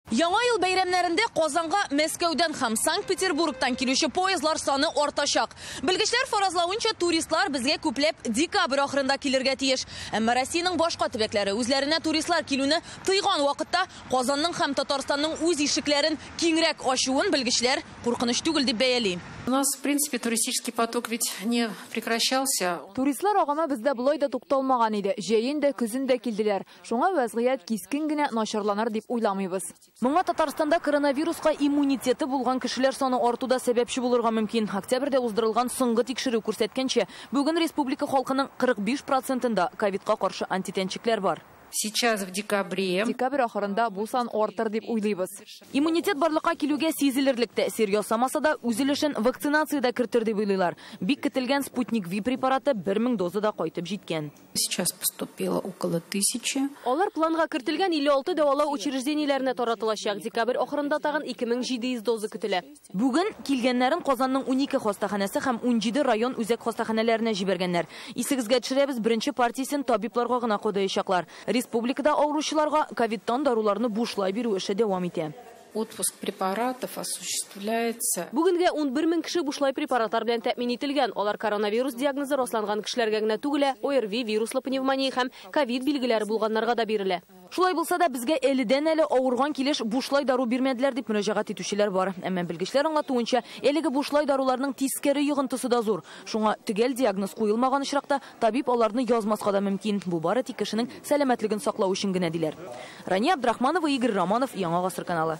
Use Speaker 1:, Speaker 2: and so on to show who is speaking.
Speaker 1: Яңа ел бәйрәмнәрендә Казанга Мәскәүдән һәм Санкт-Петербургтан килүче поездлар саны артачак. Белгечләр фаразлавынча, туристлар безгә күпләп декабрь ахырында килергә тиеш. Әмма Россиянең башка төбәкләре үзләренә туристлар килүне тыйган вакытта Казанның һәм Татарстанның үз ишекләрен киңрәк ачуын белгечләр куркыныч түгел дип бәяли.
Speaker 2: У нас, в принципе, туристический поток ведь не прекращался.
Speaker 3: Туристлар агымы бездә болай да тукталмаган иде. Җәен дә, көзен дә килделәр. Шуңа вәзгыять кискен генә начарланыр дип уйламыйбыз.
Speaker 1: Моңа Татарстанда коронавируска иммунитеты булган кешеләр саны арту да сәбәпче булырга мөмкин. Октябрьдә уздырылган соңгы тикшерү күрсәткәнчә, бүген республика халкының 45 процентында ковидка каршы антитәнчекләр бар.
Speaker 2: Сейчас в декабре.
Speaker 3: Декабрь ахырында бу сан артыр дип уйлыйбыз.
Speaker 1: Иммунитет барлыкка килүгә сизелерлек тәэсир ясамаса да, үз өлешен вакцинация дә кертер дип уйлыйлар. Бик көтелгән Спутник Ви препараты 1000 доза да кайтып җиткән.
Speaker 2: Сейчас поступило около 1000.
Speaker 4: Алар планга кертелгән 56 дәвалау учреждениеләренә таратылачак. Декабрь ахырында тагын 2700 доза көтелә.
Speaker 1: Бүген килгәннәрен Казанның 12 хастаханәсе һәм 17 район үзәк хастаханәләренә җибәргәннәр. Исегезгә төшерәбез, беренче партиясен табибларга гына кудаячаклар. Республикада авыручыларга ковидтан даруларны бушлай бирү эше дәвам итә.
Speaker 2: Отпуск препаратов осуществляется.
Speaker 4: Бүгенгә 11 мең кеше бушлай препаратлар белән тәэмин ителгән. Алар коронавирус диагнозы расланган кешеләргә генә түгел, ОРВИ, вируслы пневмония һәм ковид билгеләре булганнарга да бирелә.
Speaker 1: Шулай булса да безгә әледән-әле авырган килеш бушлай дару бирмәделәр дип мөрәҗәгать итүчеләр бар. Әмма белгечләр аңлатуынча, әлеге бушлай даруларның тискәре йогынтысы да зур. Шуңа төгәл диагноз куелмаган очракта табиб аларны язмаска да мөмкин. Бу бары тик кешенең сәламәтлеген саклау өчен генә диләр. Рания Абдрахманова, Игорь Романов, Яңа Гасыр каналы.